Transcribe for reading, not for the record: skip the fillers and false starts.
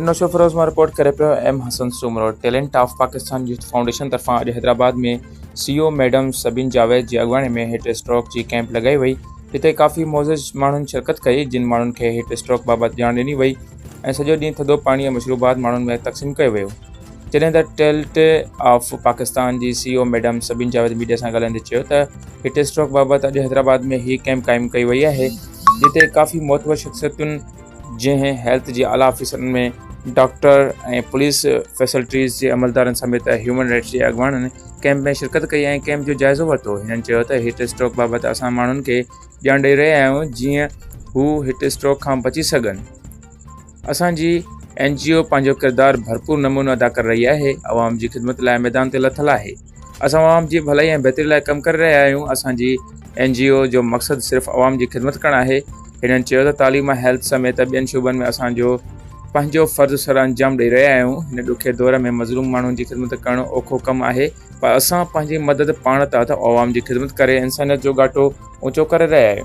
نوشهروفيروز مان رپورٽ ڪري پيو M Hassan Soomro talent of Pakistan youth foundation طرفان اڄ Hyderabad ۾ C O madam Sabeen Javed جي اڳواڻي ۾ هيٽ اسٽروڪ جي ڪئمپ لڳائي وئي جتي ڪافي معزز ماڻهن شرڪت ڪئي جن ماڻهن کي هيٽ اسٽروڪ بابت ڄاڻ ڏني وئي ۽ سڄو ڏينهن ٿڌو پاڻي ۽ مشروبات ماڻهن ۾ تقسيم ڪيو ويو جڏهن ته ٽيلٽ آف پاڪستان جي C O madam Sabeen Javed media سان ڳالهائيندي چيو ته هيٽ اسٽروڪ بابت اڄ حيدرآباد ۾ هي ڪئمپ قائم ڪئي وئي آهي جتي ڪافي معتبر شخصيتن جنهن هيلٿ جي اعليٰ آفيسرن ۾ ڊاڪٽر ۽ پوليس فيسلٽيز جي عملدارن سميت هيومن رائٽس جي اڳواڻن ڪئمپ ۾ شرڪت ڪئي ۽ ڪئمپ جو جائزو ورتو. هنن چيو ته هيٽ اسٽروڪ بابت اسان ماڻهن کي ڄاڻ ڏئي رهيا آهيون جيئن هو هيٽ اسٽروڪ کان بچي سگهن. اسان جي اين جي او پنهنجو ڪردار ڀرپور نموني ادا ڪري رهي آهي، عوام جي خدمت لاء ميدان تي لٿل آهي. اسان عوام جي ڀلائي ۽ بهتري لاء ڪم ڪري رهيا آهيون، اسان جي اين جي او جو مقصد صرف عوام جي خدمت ڪرڻ آهي. هنن چيو ته تعليم، هيلٿ سميت ٻين شعبن ۾ اسان جو پنهنجو فرض سرانجام ڏئي رهيا آهيون، هن ڏکي دور ۾ مظلوم ماڻهن جي خدمت ڪرڻ اوکو ڪم آهي پر اسان پنهنجي مدد پاڻ تحت عوام جي خدمت ڪري انسانيت جو ڳاٽو اوچو ڪري رهيا آهيون.